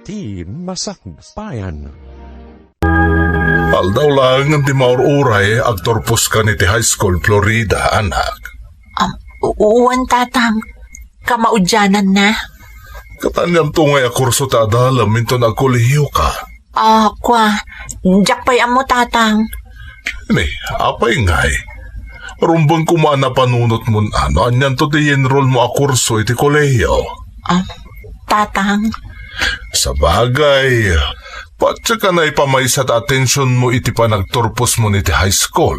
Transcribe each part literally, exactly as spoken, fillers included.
Ti Masakbayan. Aldaw laengen ti maur-uray, agturposka iti high school, Florida, anak. Am, u-, uwan, Tatang. Kamaudiananna. Ket anianto ngay a kurso ti adalem inton agkolehiyoka? Ah, kua, diak pay ammo, Tatang. Ni, apay ngay? Rumbeng koma a napanunotmon a no anianto ti i-enrollmo a kurso iti kolehiyo. Ah, Tatang. Sabagay, patiek a naipamaysa ti atensionmo iti panagturposmo iti high school.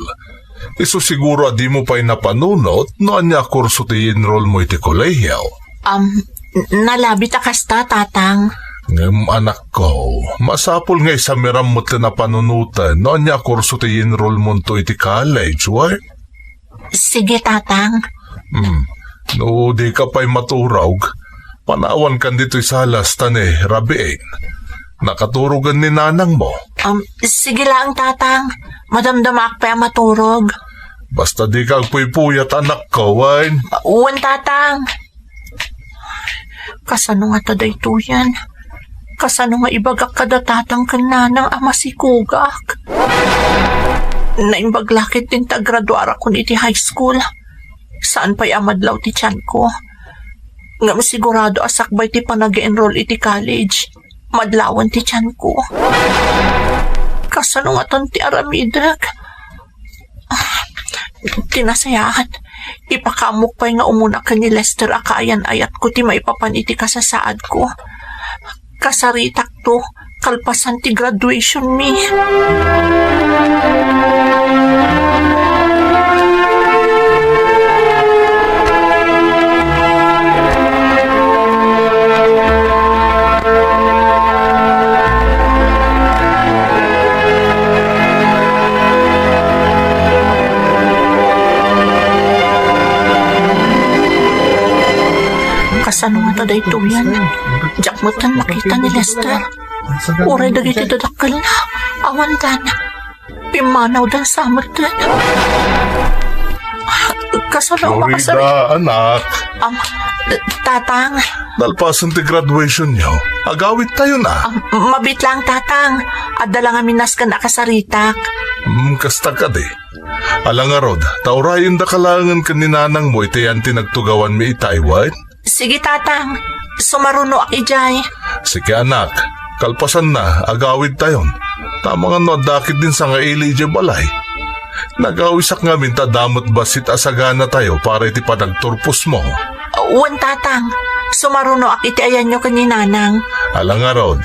Isu siguro a dimo pay napanunot no ania a kurso ti i-enrollmo iti kolehiyo. Am, n-, nalabi ta kasta, Tatang. Ngem, anakko, masapul nga isamiram met ti napanunoten no ania a kurso ti i-enrollmonto iti college, wen? Sige, Tatang. Hmm. No dika pay maturog, panawankan ditoy sala ta ni rabiin. Nakaturogen ni nanangmo. Um, sige laeng, Tatang. Madamdamaak pay a maturog. Basta dika agpuypuyat, anakko, wen? Wen, Tatang. Kasano ngata daytoyen? Kasano nga ibagak kada Tatang ken Nanang a masikogak? Naimbag la ketdin ta agraduarakon iti high school. Saan pay a madlaw ti tianko. Ngem sigurado a sakbay ti panag-enroll iti college, madlawen ti tianko. Kasano ngatan ti aramidek? Ah, ti nasayaat, ipakaammok pay nga umuna ken ni Lester a kaayan-ayatko ti maipapan iti kasasaadko. Kasaritakto, kalpasan ti graduation mi. Kasano ngata daytoyen? Diak metten makita ni Lester. Uray dagiti dadakkelna, awandan. Pimmanawdan sa metten. Kasano a Florida, makasari-, anak. Am, Tatang. Nalpasen ti graduationyo, agawidtayon a. Am, mabiit laeng, Tatang. Adda la ngamin nasken a kasaritak. Hmm, kasta kadi. Ala ngarud, ta urayendaka laengen ken ni nanangmo iti ayan ti nagtugawanmi itay, wen? Sige, Tatang. Sumarunoak idiay. Sige, anak. Kalpasanna, agawidtayon. Ta amangan no adda ketdin sangaili idiay balay. Nagawisak ngamin ta adda met bassit a saganatayo para iti panagturposmo. Wen, Tatang. Sumarunoak iti ayanyo ken ni Nanang. Ala ngarud.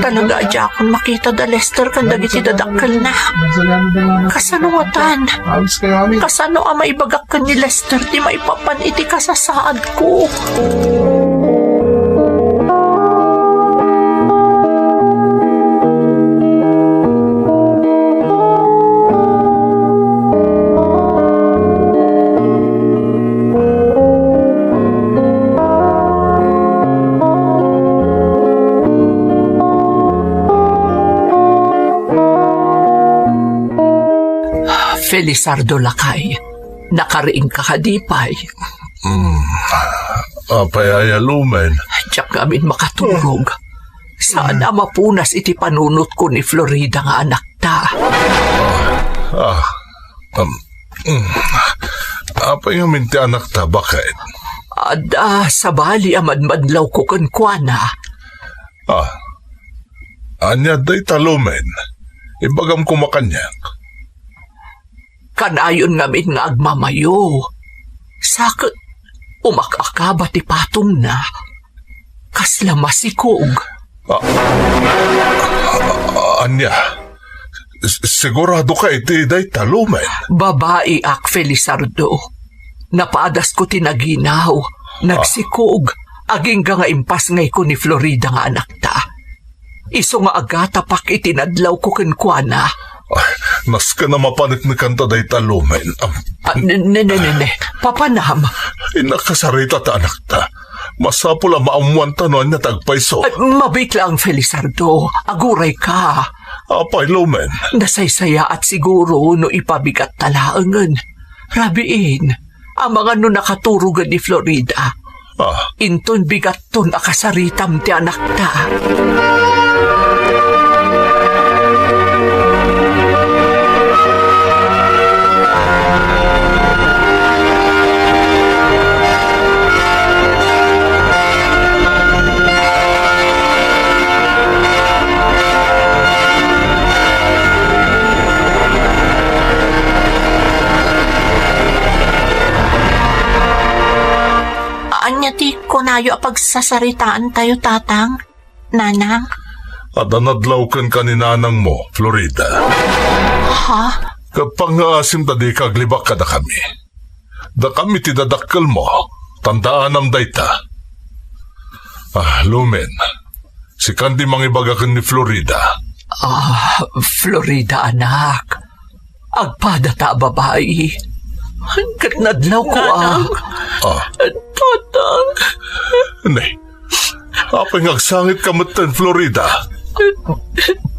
Talaga a diakon makita da Lester ken dagiti dadakkelna. Kasano ngatan? Kasano a maibagak ken ni Lester ti maipapan iti kasasaadko? Felizardo, lakay, nakariingka kadi pay? Hmm. Apay aya, Lumen? Diak ngamin makaturog. Saan a mapunas iti panunotko ni Florida nga anakta. Ah, um, mm. Apay ngamin ti anakta, baket? Adda sabali a madmadlawko kenkuana. Ah, ania dayta, Lumen? Ibagam koma kaniak. Kanayon ngamin nga agmamayo. Sa ket umak-akaba ti patongna. Kasla masikog. Ah, ah, ania? S-, siguradoka iti dayta, Lumen? Babaiak, Felizardo. Napadasko ti naginaw, nagsikog, agingga nga impasngayko ni Florida nga anakta. Isu nga agatapak iti nadlawko kenkuana. Ah, nasken a mapaneknekanta dayta, Lumen. Am, Ah, ne, ne, ne, ne, ne. Papanam. Innak kasarita ta anakta. Masapul a maammuanta no ania ti agpayso. Ay, mabiit laeng, Felizardo. Agurayka. Apay, Lumen? Nasaysayaat siguro no ipabigatta laengen. Rabiin, amangan no nakaturogen ni Florida. Ah. Inton bigatton a kasaritam ti anakta. Ania ti kunayo a pagsasaritaantayo, Tatang? Nanang? Adda nadlaw kenka ni nanangmo, Florida. Ha? Ket pangngaasim ta dika aglibak kadakami. Dakami ti dadakkelmo, tandaanam dayta. Ah, Lumen, sikan ti mangibaga ken ni Florida. Ah, Florida, anak. Agpadata a babai. Ket nadlawko a. Nanang. Ah. Tatang. Ne, apay nga agsangitka metten, Florida?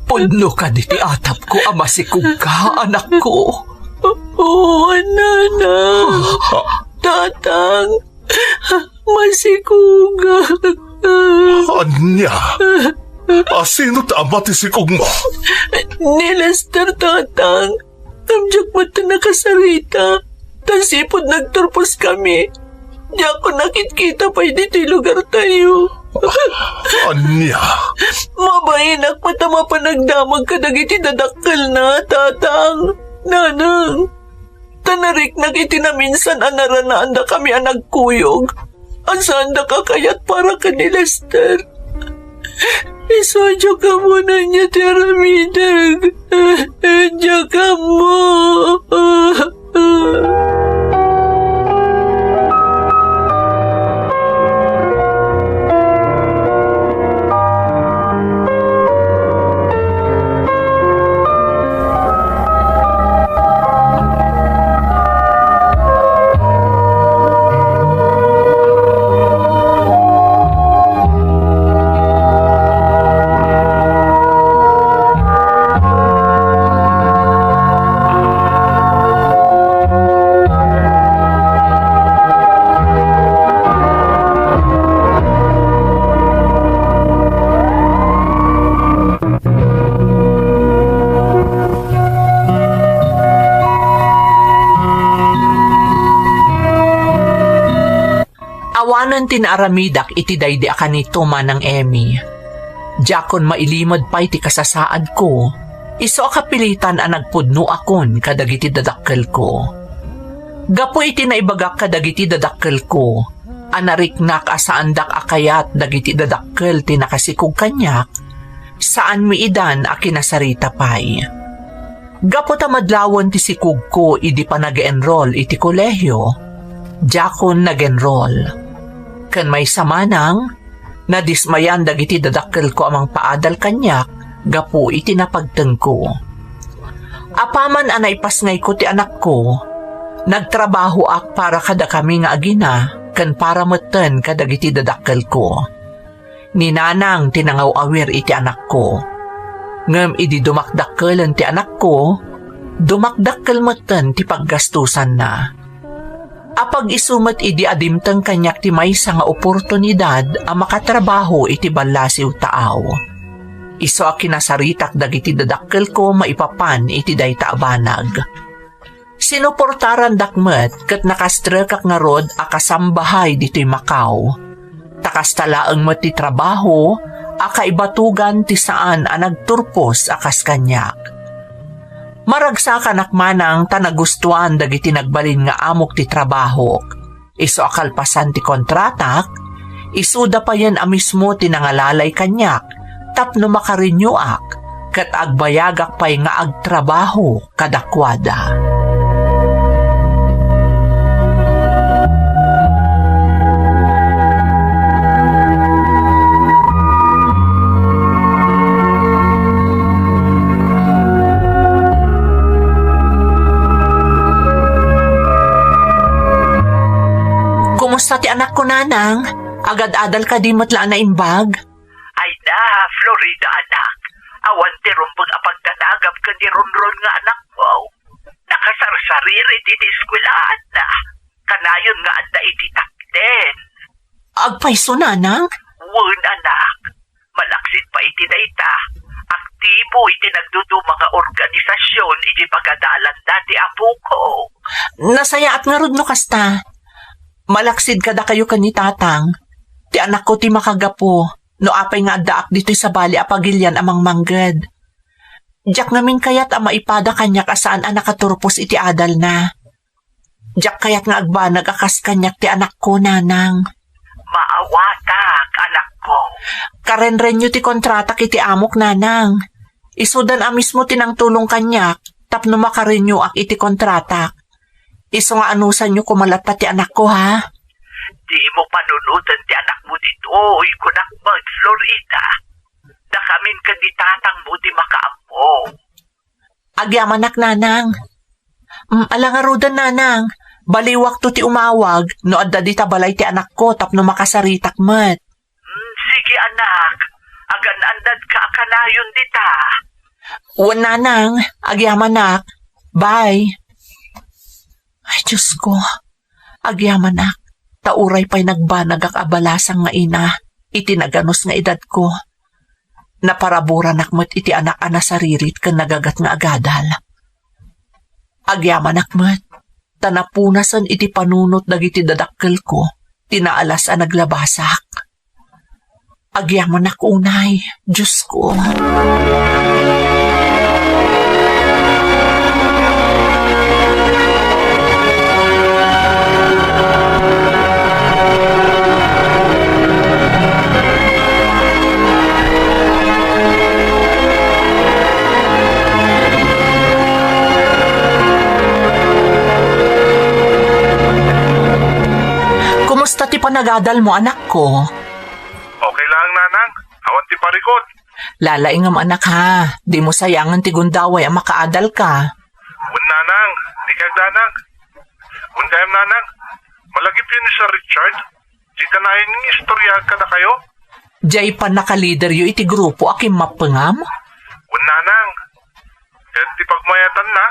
Pudno kadi ti atapko a masikogka, anakko. Oo, Nanang. Ah. Tatang, masikogak. Ania? Asino ti ama ti sikogmo? Ni Lester, Tatang. Ngem diak met nakasarita, ta sipud nagturposkami, diak nakitkita pay ditoy lugartayo. Ania? Mabainak met a mapan agdamag kadagiti dadakkelna, Tatang, Nanang. Ta nariknak iti naminsan a naranaandakami a nagkuyog. Saan daka kayat para ken ni Lester. Isu a diak ammo no ania ti aramidek. Diak ammo. Awanen ti naaramidak iti daydi a kanito, Manang Emmy. Diakon mailimed pay ti kasasaadko, isu a kapilitan a nagpudnoakon kadagiti dadakkelko. Gapu iti naibagak kadagiti dadakkelko a nariknak a saandak a kayat dagiti dadakkel ti nakasikog kaniak, saanmi idan a kinasarita pay. Gapu ta madlawen ti sikogko idi panag-enroll iti kolehio, diakon nag-enroll. Ken maysa manang, nadismayan dagiti dadakkelko a mangpaadal kaniak gapu iti napagtengko. Apaman a naipasngayko ti anakko, nagtrabahoak para kadakami nga agina ken para metten kadagiti dadakkelko. Ni nanang ti nangaw-awir iti anakko. Ngem idi dumakdakkelen ti anakko, dumakdakkel metten ti paggastusanna. Apag-isu met idi a dimteng kaniak ti maysa nga oportunidad a makatrabaho iti ballasiw taaw. Isu a kinasaritak dagiti dadakkelko maipapan iti dayta a banag. Sinuportarandak met ket nakastrekak ngarud a kasambahay ditoy Macau. Ta kasta laeng met ti trabaho a kaibatugan ti saan a nagturpos a kas kaniak. Maragsakanak manang ta nagustuan dagiti nagbalin nga amok ti trabahok. Isu a kalpasan ti kontratak, isuda payen a mismo ti nangalalay kaniak tapno makarenewak ket agbayagak pay nga agtrabaho kadakuada. Kumusta ti anakko, Nanang? Agad-adal kadi met la a naimbag? Ay na, Florida, anak. Awan ti rumbeng a pagdanagam ken ni Ronron nga anakmo. Nakasarsariri iti eskuelaanna. Kanayon nga adda iti top ten. Agpayso, nanang? Wen, anak. Malaksid pay iti dayta, aktibo iti nagduduma nga organisasyon iti pagadalanda ti apoko. Nasayaat ngarud no kasta. Malaksid kadakayo ken ni tatang. Ti anakko ti makagapu no apay nga addaak ditoy sabali a pagilian a mangmangged. Diak ngamin kayat a maipada kaniak a saan a nakaturpos iti adalna. Diak kayat nga agbanag a kas kaniak ti anakko, nanang. Maawatak, anakko. Karenrenyo ti kontratak iti amok, nanang. Isudan a mismo ti nangtulong kaniak tapno makarenewak iti kontratak. Isu nga anusanyo koma latta ti anakko, ha? Dimo panunoten ti anakmo ditoy, kunak met, Florida. Dakamin ken ni tatangmo ti makaammo. Agyamanak, nanang. Mm, ala ngaruden, nanang. Baliwakto ti umawag no adda dita balay ti anakko tapno makasaritak met. Mm, sige, anak. Agan-annadka a kanayon dita. Wen, nanang. Agyamanak. Bye. Ay, Diyos ko. Agyamanak, ta uray pay nagbanagak a balasang nga ina iti naganus nga edadko. Naparaburanak met iti anak a nasaririt ken nagagat nga agadal. Agyamanak met, ta napunasen iti panunot dagiti dadakkelko ti naalas a naglabasak. Agyamanak unay, Diyos ko. Kumusta ti panagadalmo, anakko? Okay lang, nanang. Awan ti parikut. Lalaingem, anak, ha. Dimo sayangen ti gundaway a makaadalka. Wen, nanang, dika agdanag. Wen gayam, nanang, malagipyo ni Sir Richard. Di kanayon nga istorya kadakayo? Diay pannakalideryo iti grupo a kimmappengam? Wen, nanang. Ket ti pagmayatanna,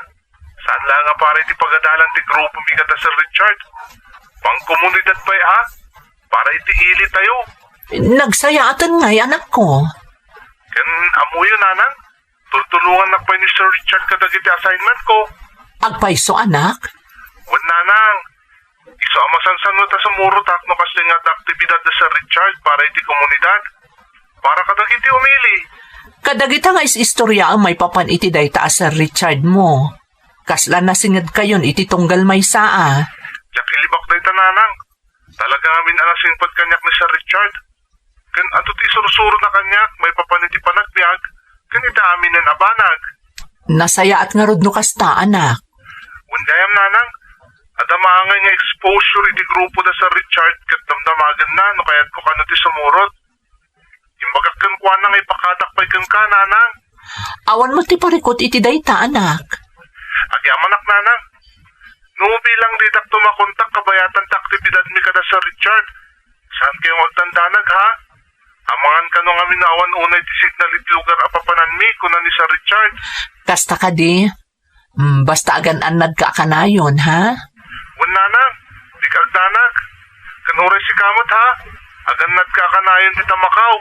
saan la nga para iti pagadalan ti grupomi kada Sir Richard. Pangkomunidad pay a, para iti ili tayo. Nagsayaaten ngay, anakko. Ken ammoyo, nanang, tultulongannak pay ni Sir Richard kadagiti assignment ko. Agpayso, anak? Wen, nanang, isu a masansan met a sumurotak no kasdi nga adda aktibidad da Sir Richard para iti komunidad. Para kadagiti umili. Kadagita nga is-istoryaem maipapan iti dayta a Sir Richard mo. Kasla nasingedkayon iti tunggal maysa a. Diak ilibak dayta, nanang. Talaga ngamin a nasingpet kaniak ni Sir Richard. Ken adu ti isursurona kaniak maipapan iti panagbiag ken iti aminen a banag. Nasayaat ngarud no kasta, anak. Wen gayam, nanang, adda maangay nga exposure iti grupo da Sir Richard ket damdamagenna no kayatko kano ti sumurot. Imbagak kenkuana nga ipakadak pay kenka, nanang. Awan met ti parikut iti dayta, anak. Agyamanak, nanang. No bilang ditak tumakontak kabayatan ti aktibidadmi kada Sir Richard, saan kayo nga agdandanag, ha? Amangan kano ngamin no awan unay ti signal iti lugar a papananmi, kuna ni Sir Richard. Kasta kadi? Mm, basta agan-annadka a kanayon, ha? Wen, nanang, dika agdanag. Ken uray sika met, ha? Agannadka a kanayon dita Macau.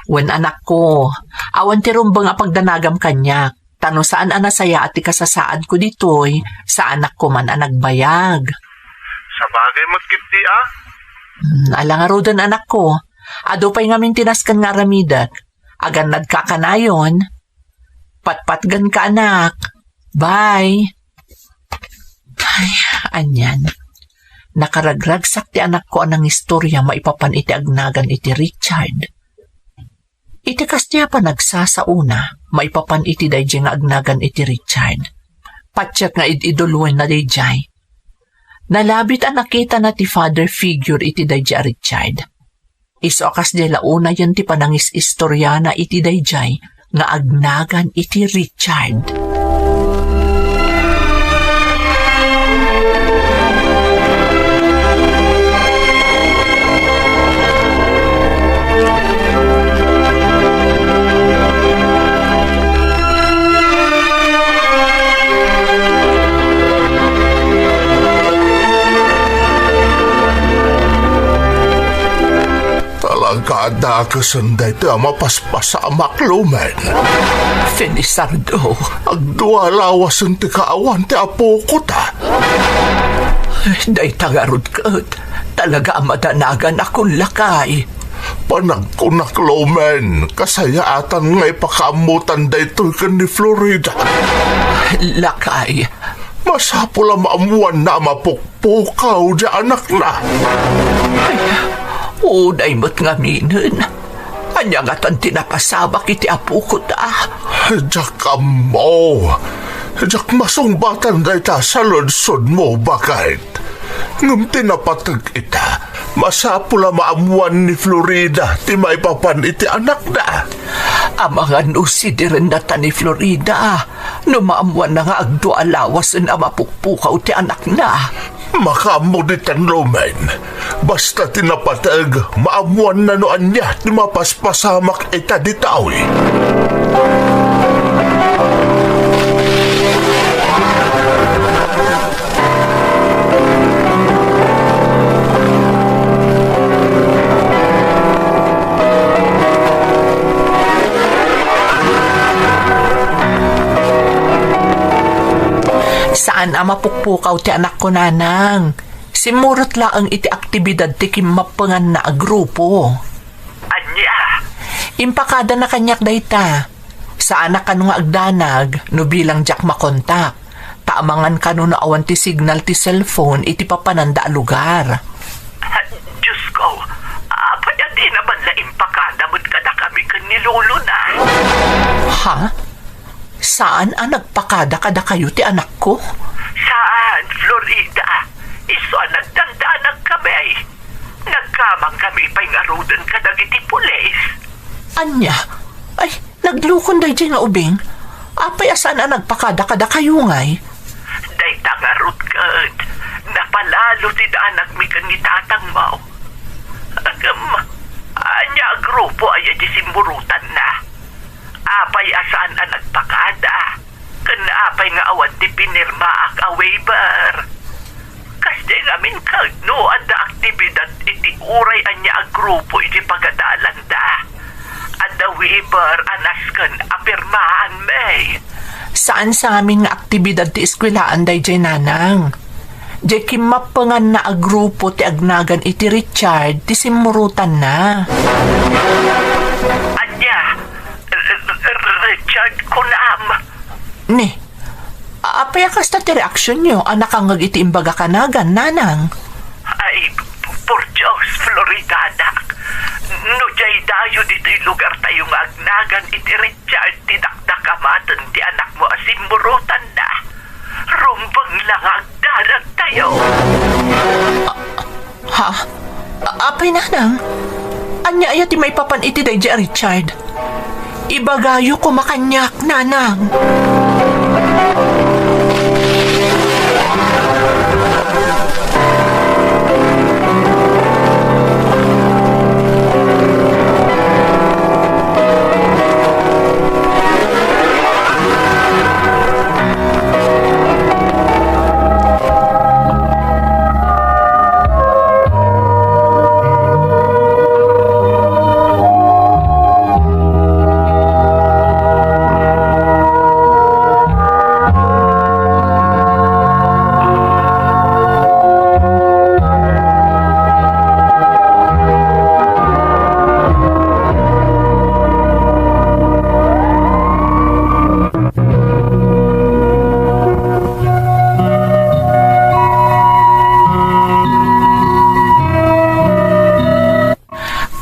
Wen, anakko, awan ti rumbeng a pagdanagam kaniak. Ta no saan a nasayaat ti kasasaadko ditoy, saanak koman a nagbayag. Sabagay met ketdi a. Hmm, ala ngaruden, anakko. Adu pay ngamin ti nasken nga aramidek. Agannadka a kanayon. Patpatgenka, anak. Bye. Ay, anian. Nakaragragsak ti anakko a nangistorya maipapan iti agnagan iti Richard. Iti kasdiay a panagsasaona, maipapan iti daydiay nga agnagan iti Richard. Patiek nga id-iduloenna daydiay. Nalabit a nakitana ti father figure iti daydiay a Richard. Isu a kasdiay la unayen ti panangis-istoriana iti daydiay nga agnagan iti Richard. Dakesen daytoy a mapaspasamak, Lumen. Felizardo. Agdua lawasen ti kaawan ti apokota. Dayta ngarud ket talaga a madanagan a kun lakay. Panagkunak, Lumen, kasayaatan nga ipakaammotan daytoy ken ni Florida. Lakay. Masapul a maammoanna a mapukpukaw diay anakna. Ay, uday met ngaminen. Ania ngatan ti napasamak iti apokota? Diak ammo. Diak masungbatan dayta a saludsodmo, baket. Ngem ti napateg ita, masapul a maammoan ni Florida ti maipapan iti anakda. Amangan no sidirenna ta ni Florida, no maammoanna nga agdua a lawasen a mapukpukaw ti anakna. Makaammo ditan, Lumen. Basta ti napateg, maammoanna no ania ti mapaspasamak ita ditoy. Saan a mapukpukaw ti anakko, nanang. Simmurot laeng iti aktibidad ti kimmappenganna a grupo. Ania? Impakadana kaniak dayta. Saanak kano nga agdanag no bilang diak makontak. Ta amangan kano no awan ti signal ti cellphone iti papananda a lugar. Ah, Diyos ko, apay a dina man la impakada met kadakami ken ni lolona? Ha? Saan a nagpakada kadakayo ti anakko? Saan, Florida. Isu a nagdandanagkami. Nagkamangkami pay ngaruden kadagiti pulis. Ania? Ay, naglukon daydiay nga ubing. Apay a saan a nagpakada kadakayo ngay? Dayta ngarud ket napalalo ti danagmi ken ni tatangmo. Ngem, ania a grupo aya ti simmurotanna? Apay a saan a nagpakada? Ken apay nga awan ti pinirmaak a waiver? Kasdiay ngamin ket no adda aktibidad iti uray ania a grupo iti pagadalanda, adda waiver a nasken a pirmaanmi. Saan sa ngamin nga aktibidad ti eskuelaan daydiay, nanang. Diay kimmappenganna a grupo ti agnagan iti Richard ti simmurotanna. Ania? R-, R-, Richard, kunam? Ni, a-, apay a kasta ti reaksionyo a nakangngeg iti imbagak a nagan, nanang? Ay, por Dios, Florida, anak. No diay dayo ditoy lugartayo nga agnagan iti Richard ti dakdakamaten ti anakmo a simmurotanna, rumbeng la nga agdaragtayo. Ha? A-, apay, nanang? Ania aya ti maipapan iti daydiay a Richard? Ibagayo koma kaniak, nanang.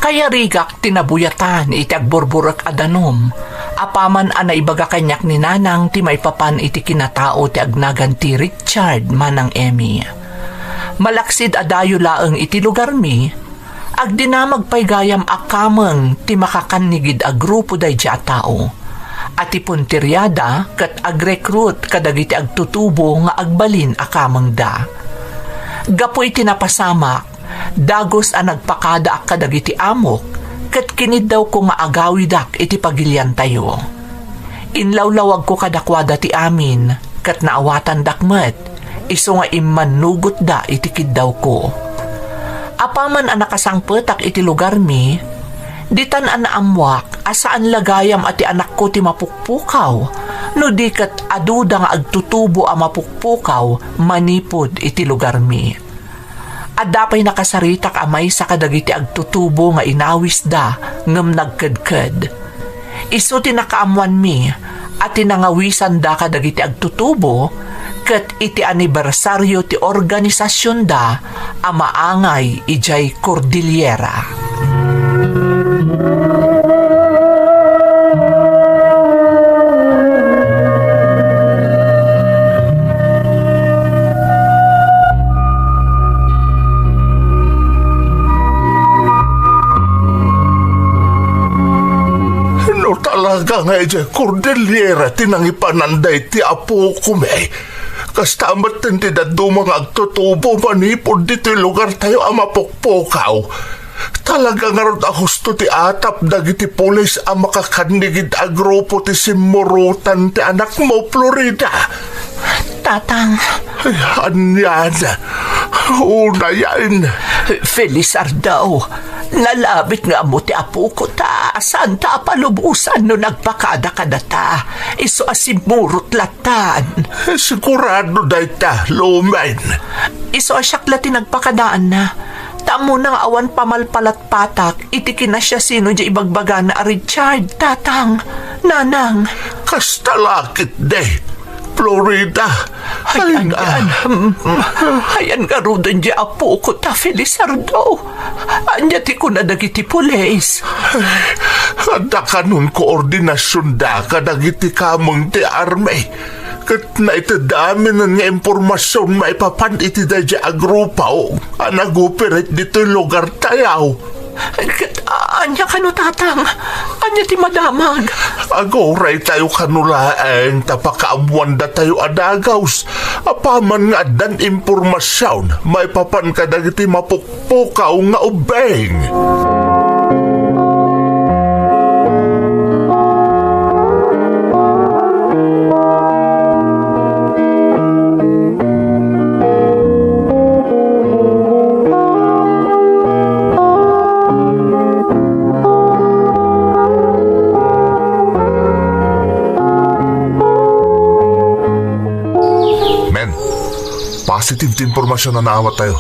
Kayarigak ti nabuyatan iti agburburek a danum, apaman a naibaga kaniak ni Nanang ti maipapan iti kinatao ti agnagan ti Richard, Manang Emmy. Malaksid a dayo laeng iti lugarmi, agdinamag pay gayam a kameng ti makakannigid a grupo daydiay a tao, a ti punteriada ket agrekrut kadagiti agtutubo nga agbalin a kamengda. Gapu iti napasamak, dagus a nagpakadaak kadagiti amok ket kiniddawko nga agawidak iti pagiliantayo. Inlawlawagko kadakuada ti amin ket naawatandak met, isu nga immannugotda iti kiddawko. Apaman a nakasangpetak iti lugarmi, Ditan a naammuak a saan la gayam a ti anakko ti mapukpukaw, no di ket aduda nga agtutubo a mapukpukaw manipud iti lugarmi. Adda pay nakasaritak a maysa kadagiti agtutubo nga inawisda ngem nagkedked. Isu ti nakaammoanmi a ti nangawisanda kadagiti agtutubo ket iti anibersario ti organisasionda a maangay idiay Cordillera. No talaga nga idiay Cordillera ti nangipanan daytoy a pukaw, kasta metten ti dadduma nga agtutubo manipud ditoy lugartayo a mapukpukaw. Talaga ngarud a husto ti atap dagiti pulis a makakannigid a grupo ti simmurotan ti anakmo, Florida. Tatang. Ay, anian. Unayen. Felizardo, nalabit nga ammo ti apoko ta saanta a palubosan no nagpakada kadata. Isu a simmurot latan. Sigurado dayta, Lumen. Isu a siak la ti nagpakadaanna. Ta ammona nga awan pamalpalatpatak iti kinasiasino diay ibagbagana a Richard, Tatang, Nanang. Kasta la ketdi, Florida. Ay, ay, anian. Ayan ngaruden diay apoko ta, Felizardo. Ania ti kuna dagiti pulis? Adda kanon koordinasionda kadagiti kameng ti army. Ket naited aminen nga impormasion maipapan iti daydiay a grupo a nag-operate ditoy lugartayo. Ket, a-, ania kano, Tatang? Ania ti madamag? Aguraytayo kano laeng ta pakaammoandatayo a dagus. Apaman nga addan impormasion maipapan kadagiti mapukpukaw nga ubbing. Men, positive ti impormasion a naawattayo.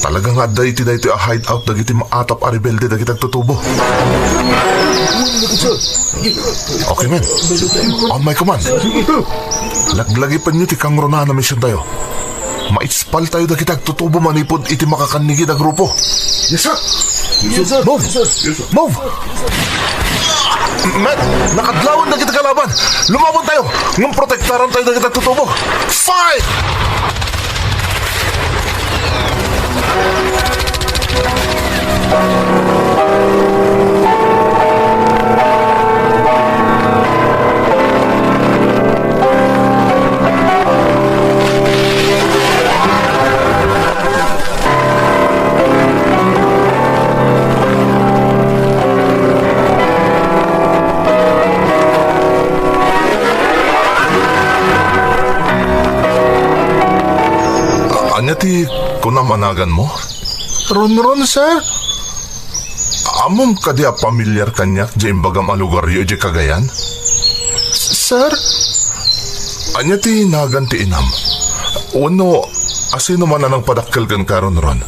Talaga nga adda iti daytoy a hideout dagiti maatap a rebelde dagiti agtutubo. Okay, men. On my command. Laglagipenyo ti kangrunaan a misiontayo. Maispaltayo dagiti agtutubo manipud iti makakannigid a grupo. Yes, sir. Yes, sir. Move! Yes, sir. Yes, sir. Move! Met, nakadlawan dagiti kalaban. Lumabontayo. Ngem protektarantayo dagiti agtutubo. Fight! Ania ti kunam a naganmo? Ronron, sir. Ammom kadi a pamilyar kaniak diay imbagam a lugaryo idiay Cagayan? S-, sir? Ania ti nagan ti inam? Wenno asino man a nangpadakkel kenka, Ronron?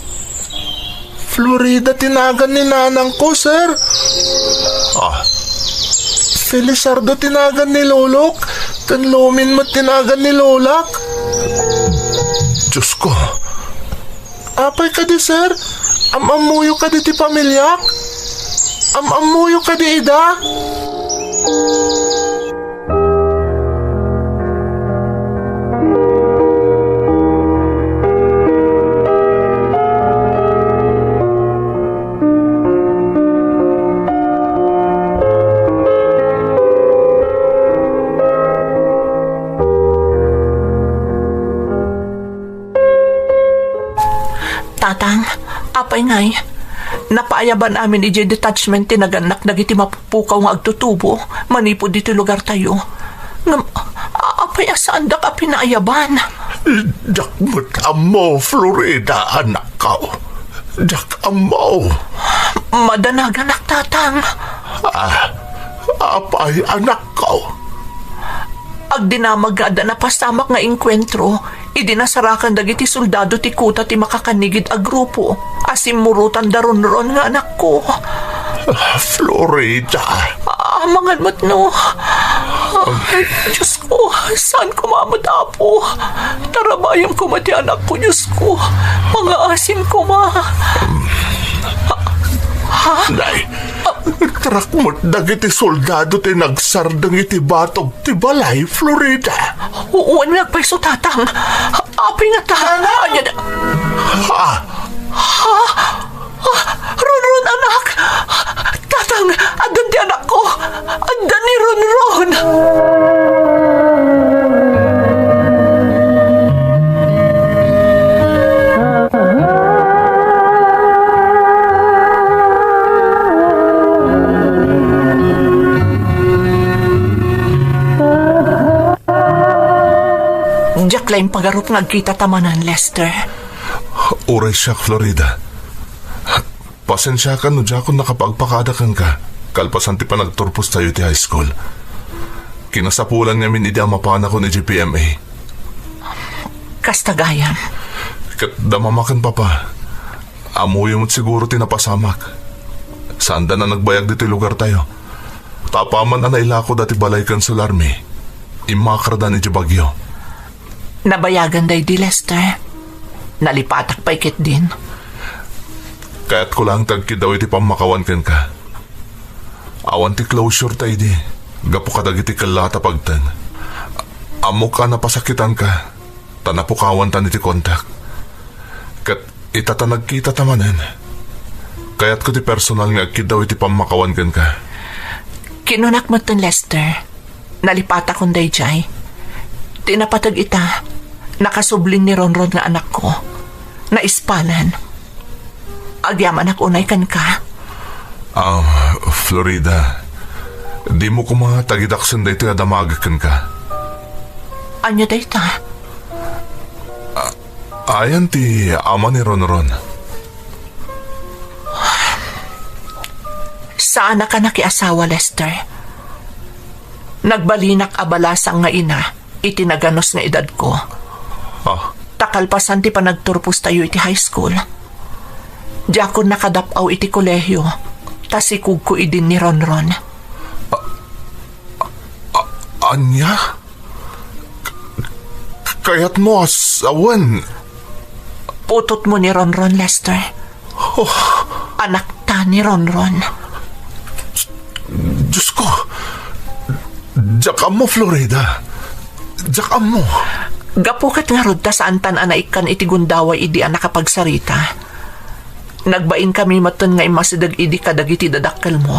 Florida ti nagan ni nanangko, sir. Ah. Felizardo ti nagan ni lolok, ken Lomin met ti nagan ni lolak. Diosko. Apay kadi, sir? Am-ammoyo kadi ti pamiliak? Am-ammoyo kadi ida? Tatang, apay ngay, napaayaban amin idiay detachment ti nagannak dagiti mapukpukaw nga agtutubo manipud ditoy lugartayo. Ngem, a-, apay a saandak a pinaayaban? Diak met ammo, Florida, anakko. Diak ammo. Madanaganak, Tatang. Ah, apay, anakko? Agdinamag nga adda napasamak nga engkuentro, idi nasarakan dagiti soldado ti kuta ti makakanigid a grupo a simmurotan da Ronron nga anakko. Ah, Florida. Amangan met no. Ay, Diyos ko, saan koma met, Apo? Tarabayem koma ti anakko, Diyos ko. Pangaasim koma. Ha? Nay, trakmot dagiti soldado ti nagsardeng iti batog ti balay, Florida. Wen nga agpayso, Tatang. Apay ngata? Ania da? Ha? Ha? Ah, Ronron, anak! Tatang, addan ti anakko! Addan ni Ronron! Diak la impagarup nga agkita ta manen, Lester. Uray siak, Florida. Pasensiakan no diakon nakapagpakada kenka kalpasan ti panagturpostayo iti high school. Kinasapulan ngamin idi a mapanakon iti P M A. Kasta gayam. Ket damamaken, Papa. Ammoyo met siguro ti napasamak. Saanda a nagbayag ditoy lugartayo. Ta apaman a nailako dati balay ken solarmi, immakradan iti bagyo. Nabayagan daydi, Lester. Nalipatak pay ketdin. Kayatko laeng ti agkiddaw iti pammakawan kenka. Awan ti closure ta idi, gapu kadagiti kellaat a pagteng. Ammok a napasakitanka, ta napukawantan iti kontak. Ket ita ta nagkita ta manen, kayatko ti personal nga agkiddaw iti pammakawan kenka. Kinunak metten, Lester. Nalipatakon daydiay. Ti napateg ita, nakasublin ni Ronron nga anakko. Naispalan. Agyamanak unay kenka. Ah, Florida, dimo koma tagidaksen daytoy a damagek kenka. Ania dayta? Ah, ayan ti ama ni Ronron. Saanak a nakiasawa, Lester. Nagbalinak a balasang nga ina iti naganus nga edadko. Ah. Ta kalpasan ti panagturpostayo iti high school, diakon nakadap-aw iti kolehio, ta sikogko idin ni Ronron. A-, ania? K-, kayatmo a sawen? Putotmo ni Ronron, Lester. Oh. Anakta ni Ronron. Diyos ko! Diak ammo, Florida. Diak ammo. Gapu ket ngarud ta saantan a naikkan iti gundaway idi a nakapagsarita. Nagbainkami metten nga immasideg idi kadagiti dadakkelmo.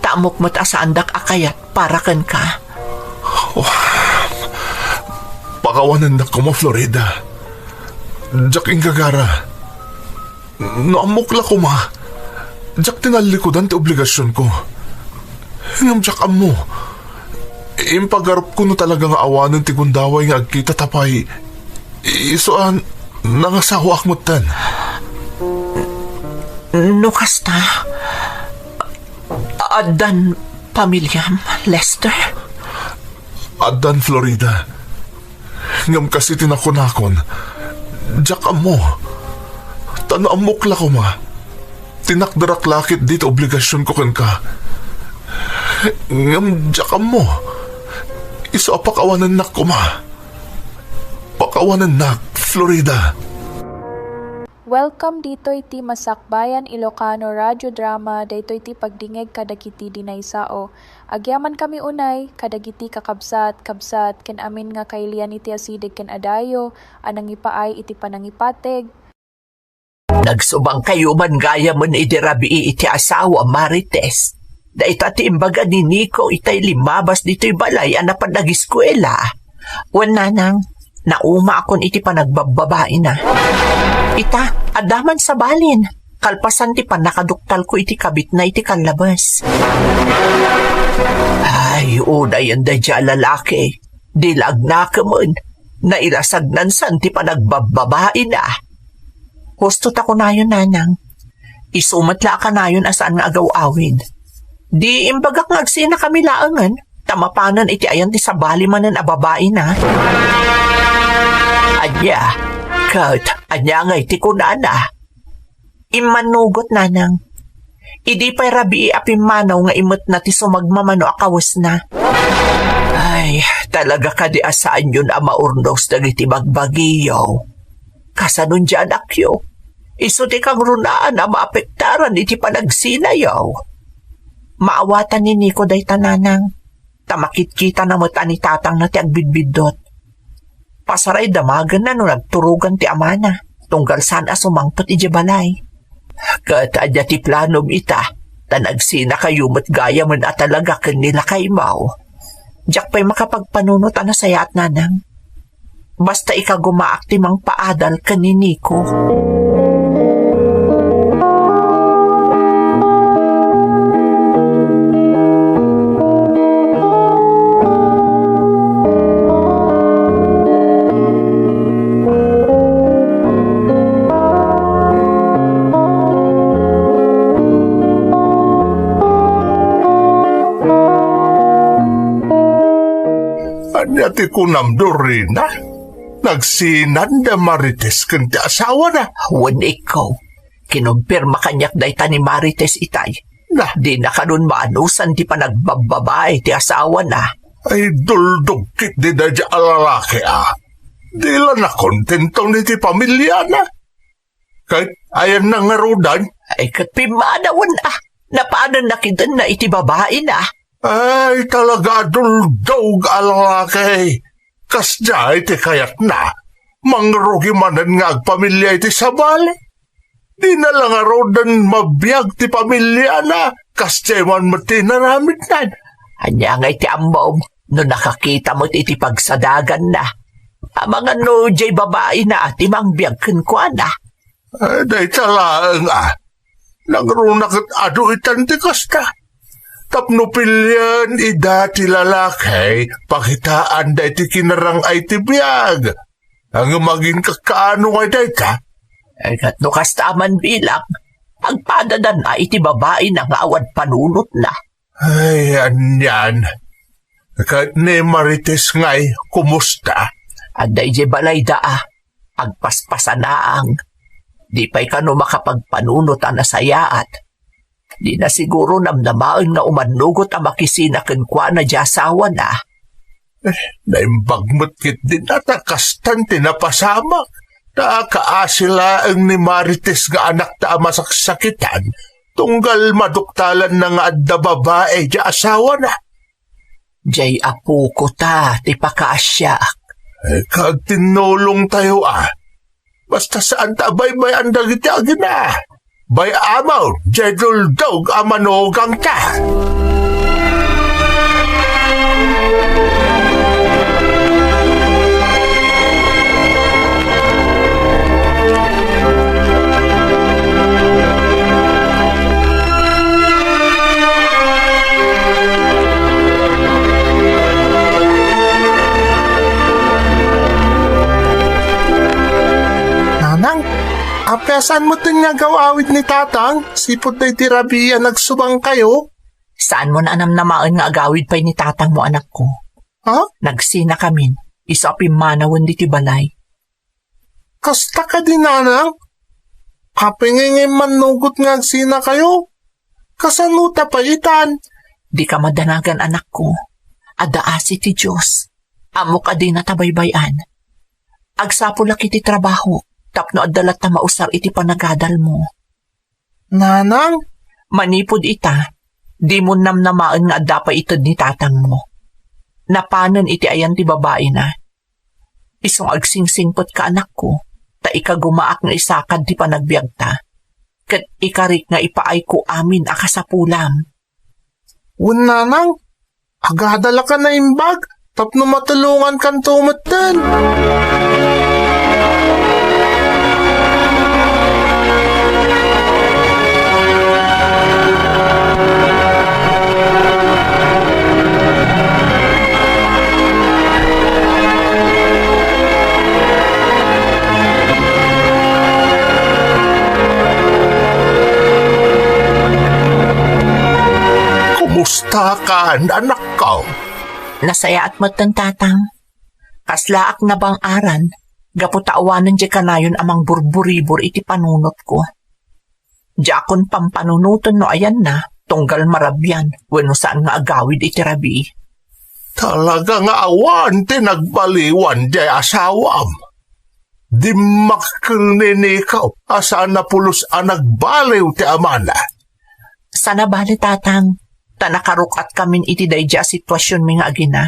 Ta ammok met a saandak a kayat para kenka. Oh. Pakawanennak koma, Florida. Diak inggagara. No ammok la koma, diak tinallikudan ti obligasionko. Ngem diak ammo. Impagarupko no talaga nga awanen ti gundaway nga agkita ta pay isu a nangasawaak metten. No kasta, addan pamiliam, Lester? Addan, Florida. Ngem kas iti nakunakon, diak ammo. Ta no ammok la koma, tinakderak la ketdi ti obligasionko kenka. Ngem diak ammo. Isu a pakawanennak koma. Pakawanennak, Florida. Welcome ditoy ti Masakbayan Ilocano Radio Drama, daytoy ti pagdingeg kadagiti di naisao. Agyamankami unay kadagiti kakabsat, kabsat, ken amin nga kailian iti asideg ken adayo a nangipaay iti panangipateg. Nagsubangkayo man gayamen idi rabii iti asawa, Marites. Dayta ti imbaga ni Nico itay limmabas ditoy balay a napan agiskuela. Wen, nanang, naumaakon iti panagbabbabaina. Ita, adda man sabalin, kalpasan ti pannakaduktalko iti kabitna iti kallabes. Ay, udayen daydiay a lalaki. Di la agnakemen, nairasagnan san ti panagbabbabaina. Husto ta kunayo, nanang. Isu met la a kanayon a saan nga agaw-awid. Di imbagak nga agsinakami laengen, ta mapanen iti ayan ti sabali manen a babaina. Ania? Ket ania ngay ti kunana? Immannugot, nanang. Idi pay rabii a pimmanaw nga imetna ti sumagmamano a kawesna. Ay, talaga kadi a saanyon a maurnos dagiti bagbagiyo? Kasano diay anakyo? Isu ti kangrunaan a maapektaran iti panagsinayo. Maawatan ni Nico dayta, nanang. Ta makitkitana met a ni tatangna ti agbidbiddut. Pasaray damagenna no nagturogan ti amana, tunggal saan a sumangpet idiay balay. Ket ania ti planom ita? Ta nagsinakayo met gayamen a talaga ken ni lakaymo. Diak pay makapagpanunot a nasayaat, nanang. Basta ikagumaak ti mangpaadal ken ni Nico. Ania ti kunam, Dorina? Nagsinan da Marites ken ti asawana? Wen, ikko. Kinumpirma kaniak dayta ni Marites itay. Na, dina kanon maanusan ti panagbabbabae ti asawana. Ay, duldog ketdi daydiay a lalaki, a. Di la nakontento iti pamiliana. Ket ayanna ngaruden? Ay, ket pimmanawen, a. Napanen nakitenna iti babaina. Ay, talaga a duldog a lalaki. Kasdiay ti kayatna. Mangrugi manen nga agpamilia iti sabali. Dina la ngaruden mabiag ti pamiliana. Kasdiay man met ti inaramidnan. Ania ngay ti ammom no nakakita met iti pagsadaganna? Amangan no diay babaina ti mangbiag kenkuana. Eh, dayta laeng, a. Nangruna ket adu itan ti kasta. Tapno pilien ida ti lalaki, pakitaanda iti kinarang-ay ti biag. Ngem aginkakkaano ngay dayta? Eh, ket no kasta a man bilang, agpadadan a iti babaina nga awan panunotna. Ay, anian. Ket ni Marites ngay, kumusta? Adda idiay balayda, a. Agpaspasanaang. Di pay kano makapagpanunot a nasayaat. Dina siguro namnamaen nga umannugot a makisina kenkuana diay asawana. Eh, naimbag met ketdin a ta kastan ti napasamak. Ta kaasi laeng ni Marites nga anakta a masaksakitan, tunggal maduktalanna nga adda babai diay asawana. Diay apoko ta ti pakaasiak. Eh, kagtinnulongtayo, a. Basta saan ta a baybay-an dagiti agina. Bay-amon, diay duldog a manugangta. Nanang, apay a saan metten nga agaw-awid ni Tatang, sipud daydi rabii a nagsubangkayo? Saanmon a namnamaen nga agawid pay ni tatangmo, anakko. Ha? Nagsinakamin, isu a pimmanawen ditoy balay. Kasta kadi, nanang? Apay ngay nga immannugot nga agsinakayo? Kasano ta pay itan? Dika madanagan, anakko. Adda asi ti Dios. Ammok a dinata baybay-an. Agsapulak iti trabaho, tapno adda latta mausar iti panagadalmo. Nanang? Manipud ita, dimon namnamaen nga adda pay ited ni tatangmo. Napanen iti ayan ti babaina. Isu nga agsingsingpetka, anakko, ta ikagumaak nga isakad ti panagbiagta, ket ikarik nga ipaayko amin a kasapulam. Wen, nanang, agadalak a naimbag tapno matulongankanto metten. Pustakan, anakko. Nasayaat metten, Tatang. Kaslaak nabang-aran, gapu ta awanen diay kanayon a mangburburibor iti panunotko. Diakon pampanunoten no ayanna, tunggal marabian wenno saan nga agawid iti rabii. Talaga nga awan ti nagbaliwan diay asawam. Dimmakkel ni Nico a saan a pulos a nagbaliw ti amana. Saan a bale, Tatang, ta nakaruk-atkamin iti daydi a situasionmi nga agina.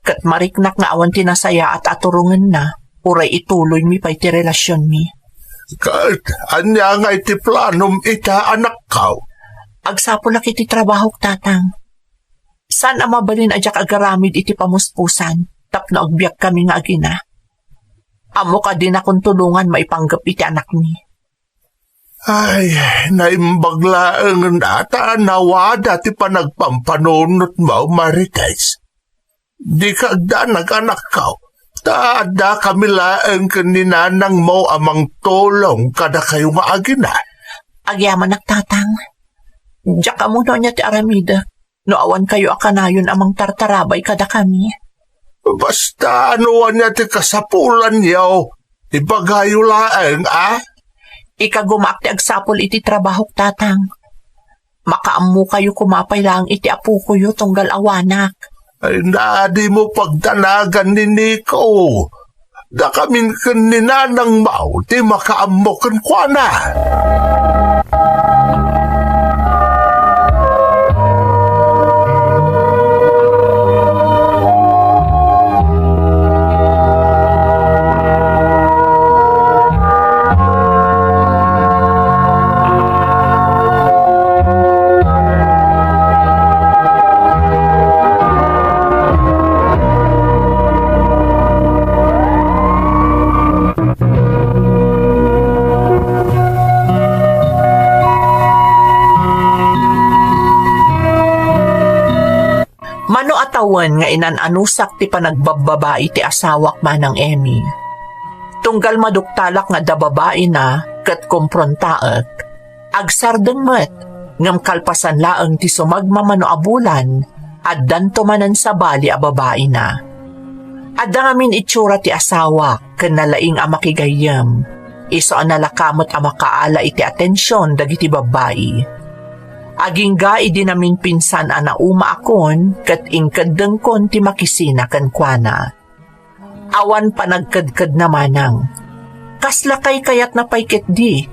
Ket mariknak nga awan ti nasayaat a turongenna, uray ituloymi pay ti relasionmi. Ket ania nga iti planom ita, anakko? Agsapulak iti trabahok, Tatang. Saan a mabalin a diak agaramid iti pamuspusan tapno agbiagkami nga agina. Ammok a dinakon tulongan maipanggep iti anakmi. Ay, naimbag laengen a ta nawada ti panagpampanunotmo, Marites. Dika agdanag, anakko, ta addakami laeng ken ni nanangmo a mangtulong kadakayo nga agina. Agyamanak, Tatang. Diak ammo no ania ti aramidek no awan kayo a kanayon a mangtartarabay kadakami. Basta no ania ti kasapulanyo, ibagayo laeng, a? Ikagumaak ti agsapul iti trabahok, Tatang. Makaammo kayo koma pay laeng iti apokoyo tunggal awanak. Ay, na, dimo pagdanagan ni Nico. Dakamin ken ni nanangmo ti makaammo kenkuana. Mano a tawen nga inan-anusak ti panagbabbabai ti asawak, Manang Emmy. Tunggal maduktalak nga adda babaina ket komprontaek, agsardeng met, ngem kalpasan laeng ti sumagmamano a bulan, addanto manen sabali a babaina. Adda ngamin itsura ti asawak ken nalaing a makigayyem, isu a nalaka met a makaala iti atension dagiti babbai. Agingga idi naminpinsan a naumaakon ket inkeddengkon ti makisina kenkuana. Awan panagkedkedna, Manang. Kasla kaykayatna pay ketdi,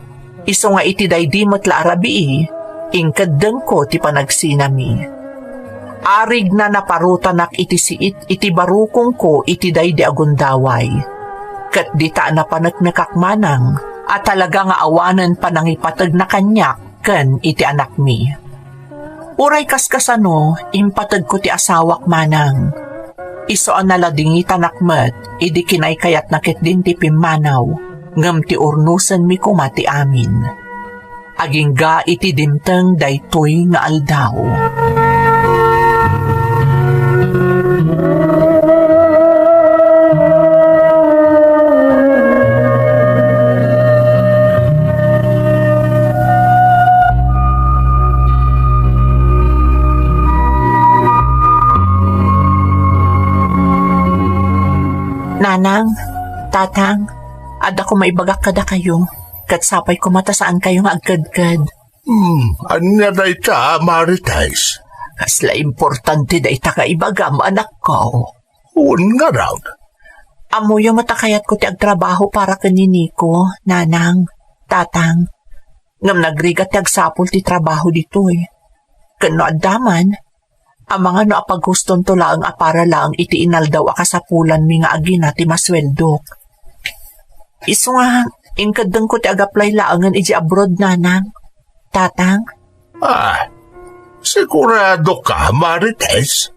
isu nga iti daydi met la a rabii, inkeddengko ti panagsinami. Arigna naparutanak iti siit iti barukongko iti daydi a gundaway. Ket dita a napaneknekak, Manang, a talaga nga awanen panangipategna kaniak ken iti anakmi. Uray kaskasano, impategko ti asawak, Manang. Isu a naladingitanak met idi kinaykayatna ketdin ti pimmanaw, ngem ti urnosenmi koma ti amin. Agingga iti dimteng daytoy nga aldaw. Nanang, Tatang, adda koma ibagak kadakayo, ket sapay koma ta saankayo nga agkedked. Hmm, ania dayta, Marites? Kasla importante dayta nga ibagam, anakko. Wen ngarud. Ammoyo met a kayatko ti agtrabaho para ken ni Nico, Nanang, Tatang. Ngem nagrigat ti agsapul ti trabaho ditoy. Ken no adda man, amangan no apagustonto laeng a para laeng iti inaldaw a kasapulanmi nga agina ti masueldok. Isu nga, inkeddengko ti agaplay laengen idiay abroad, Nanang, Tatang. Ah, sigurado ka, Marites?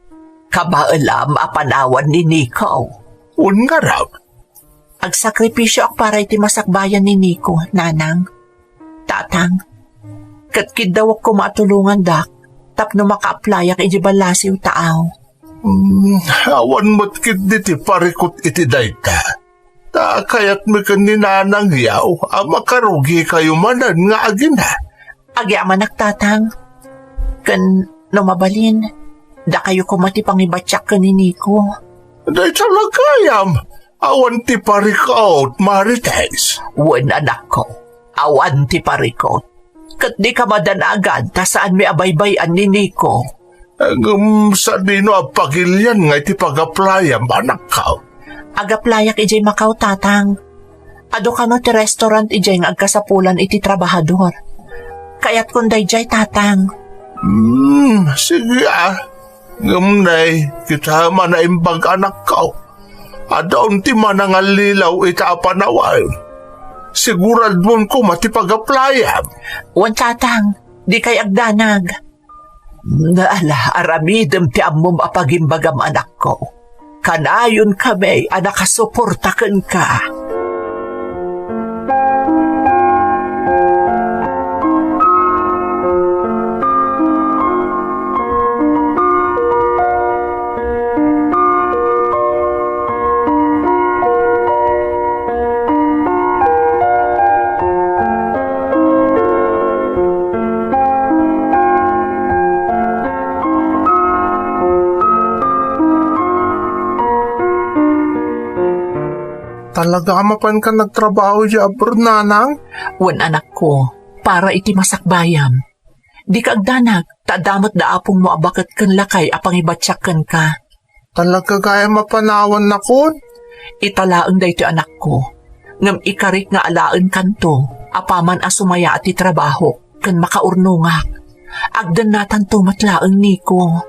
Kabaelam a panawan ni Nico. Wen ngarud. Agsakripisioak para iti masakbayan ni Nico, Nanang, Tatang. Ket kiddawek koma a tulongandak tapno makaaplayak idiay ballasiw taaw. Hmm, awan met ketdi ti parikut iti dayta. Ta kayatmi ken ni Nanang Yao a makarugikayo manen nga agina. Agyamanak, Tatang. Ken No mabalin, dakayo koma ti pangibatiak ken ni Nico. Dayta la gayam, awan ti parikot, Marites. Wen, anakko, awan ti parikot. Ket dika madanagan ta saanmi a baybay-an ni Nico. Ngem sadino a pagilian nga iti pag-applyam, anakko? Ag-applyak idiay Macau, Tatang. Adu kano ti restaurant idiay nga agkasapulan iti trabahador. Kayatkon daydiay, Tatang. Hmm, sige, ah. Ngem nay, kita manaimbag, anakko. Adun ti manangallilaw ita a panawen. Siguraduon koma ti pag-applyam. Wen, Tatang, dikay agdanag. Ala, aramidem ti ammom a pagimbagam, anakko. Kanayon kami a nakasuporta kenka. Talaga a mapanka nagtrabaho idiay abroad, nanang? Wen, anakko, para iti masakbayam. Dika agdanag, ta adda met da apongmo a baket ken lakay a pangibatiak kenka. Talaga gayam a panawannakon? Ita laeng daytoy, anakko. Ngem ikarik nga alaenkanto apaman a sumayaat ti trabahok ken makaurnongak. Agdennatanto met laeng, Nico.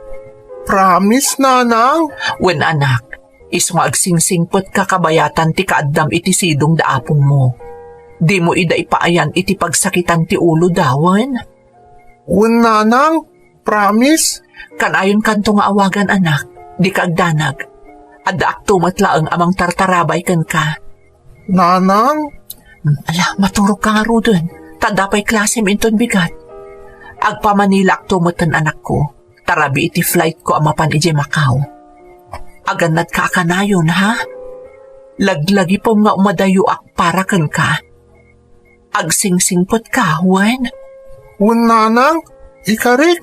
Promise, nanang? Wen, anak, isu nga agsingsingpetka kabayatan ti kaaddam iti sidong da apongmo. Dimo ida ipaayan iti pagsakitan ti uloda wen? Wen, nanang, promise. Kanayonkanto nga awagan, anak. Dika agdanag. Addaakto met laeng a mangtartarabay kenka. Nanang? Hmm, ala, maturogka ngaruden. Ta adda pay klasem inton bigat. Agpamanilaakto metten, anakko. Ta rabii ti flightko a mapan idiay Macau. Agannadka a kanayon, ha? Laglagipem nga umadayoak para kenka. Agsingsingpetka, wen? Wen, nanang, ikarik.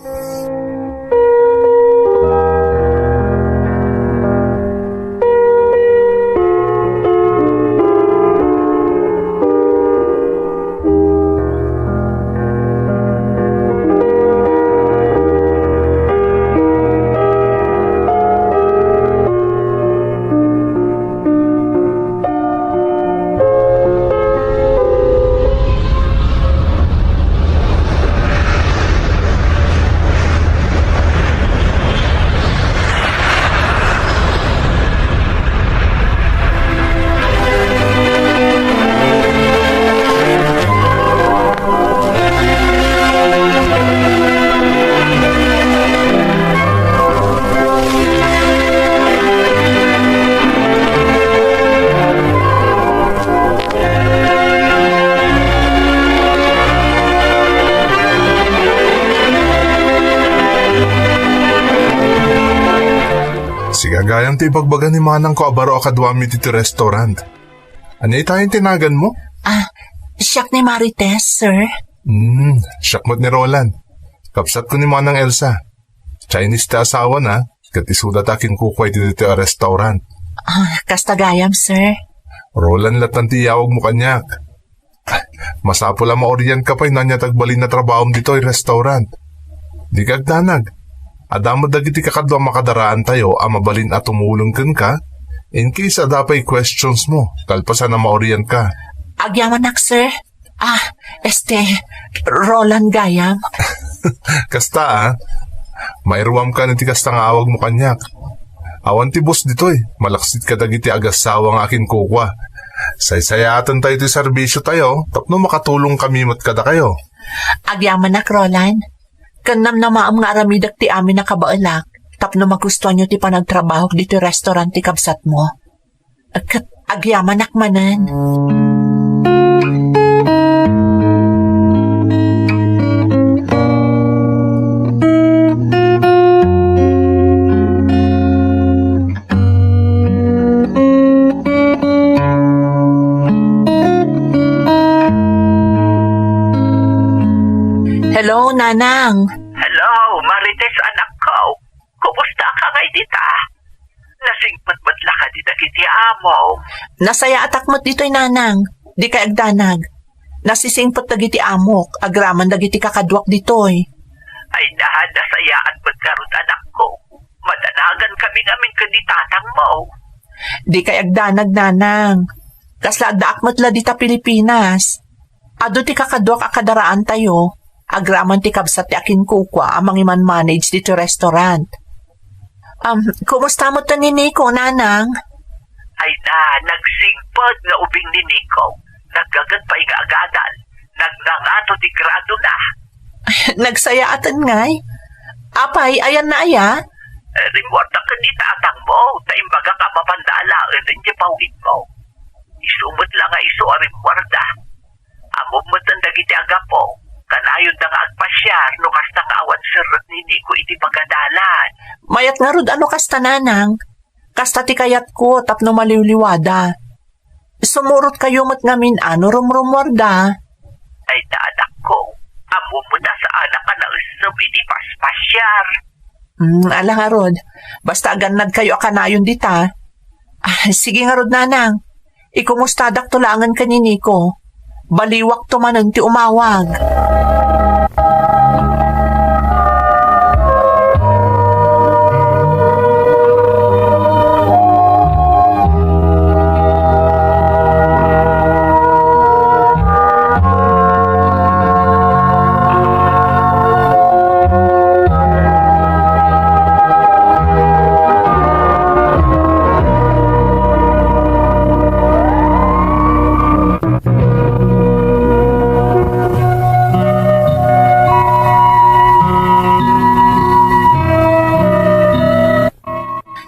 Siak gayam ti ibagbaga ni manangko a baro a kaduami iti restaurant. Ania itayon ti naganmo? Ah, siak ni Marites, sir. Hmm, siak met ni Roland. Kabsatko ni Manang Elsa. Chinese ti asawana, ket isuda ti akinkukua iti ditoy a restaurant. Ah, kasta gayam, sir. Roland latta ti iyawagmo kaniak. Masapul a maorientka pay no ania ti agbalin a trabahom ditoy restaurant. Dika agdanag. Adda met dagiti kakadua a makadaraantayo a mabalin a tumulong kenka in case adda pay questionsmo kalpasan a maorientka. Agyamanak, sir. Ah, este, Roland gayam. Kasta, ah. Mairuamkan iti kasta nga awagmo kaniak. Awan ti boss ditoy, malaksid kadagiti agassawa nga akinkukua. Saysayaaten tayo ti serbisiotayo tapno makatulongkami met kadakayo. Agyamanak, Roland. Ken namnamaem nga aramidek ti amin a kabaelak tapno magustuanyo ti panagtrabahok ditoy restaurant ti kabsatmo. Ket agyamanak manen. Hello, Nanang. Hello, Marites, Singpet met la kadi dagiti amo. Nasayaatak met ditoy, nanang. Dikay agdanag. Nasisingpet dagiti amok, agraman dagiti kakaduak ditoy. Ay, da, nasayaat met ngarud, anakko. Madanagan kami ngamin ken ni tatangmo. Dikay agdanag, nanang. Kasla addaak met la dita Pilipinas. Adu ti kakaduak a kadaraantayo, agraman ti kabsat ti akinkukua a mangiman-manage ditoy restaurant. Um, kumusta met ni Nico, nanang? Ay na, nagsingpet nga ubing ni Nico. Naggaget pay nga agadal. Nagnangato ti gradona. Nagsayaaten ngay? Apay, ayanna aya? Eh, rimmuarda ken ni tatangmo, ta imbagak a mapanda alaen iti pawidmo. Isu met la nga isu a rimmuarda. Ammom met dagiti agapo, kanayonda nga agpasiar no kasta nga awan serrek ni Nico iti pagadalan. Mayat ngarud a no kasta, nanang. Kasta ti kayatko tapno maliwliwada. Sumurotkayo met ngamin a no rumrummuarda. Ay, ta anakko, ammom met a saanak a naessem iti paspasiar. Hmm, ala ngarud. Basta agannadkayo a kanayon dita. Ah, sige ngarud, nanang. Ikumustada to laengen ken ni Nico. Baliwak to manen ti umawag.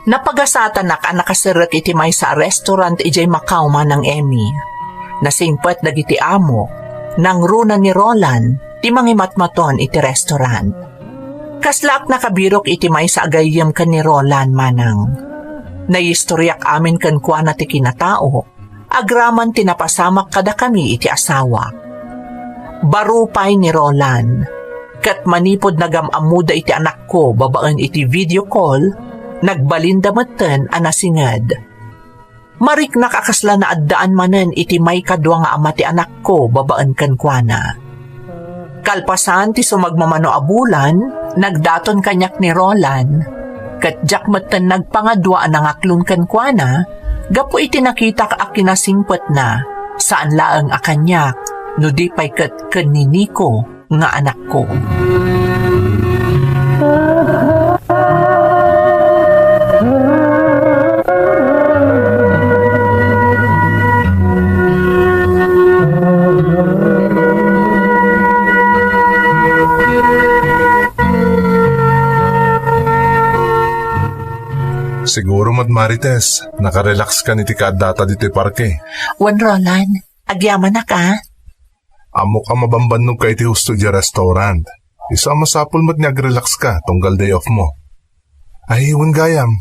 Napagasatanak a nakaserrek iti maysa a restaurant idiay Macau, Manang Emmy. Nasingpet dagiti amo, nangruna ni Roland ti mangimatmaton iti restaurant. Kaslaak nakabirok iti maysa a gayyem ken ni Roland, Manang. Nayistoriak amin kenkuana ti kinatao, agraman ti napasamak kadakami iti asawak. Baro pay ni Roland, ket manipud nagam-ammoda iti anakko babaen iti video call, nagbalinda metten a nasinged. Mariknak a kasla naaddaan manen iti maikadua nga ama ti anakko babaen kenkuana. Kalpasan ti sumagmamano a bulan, nagdaton kaniak ni Roland, ket diak metten nagpangadua a nangaklon kenkuana gapu iti nakitak a kinasingpetna, saan laeng a kaniak, no di pay ket ken ni Nico nga anakko. Siguro met, Marites, nakarelax ka iti kaaddata ditoy parke. Wen, Roland, agyamanak a. Ammok a mabambannog ka iti husto idiay restaurant. Isu a masapul met nga agrelax ka tunggal day off mo. Ay, wen gayam.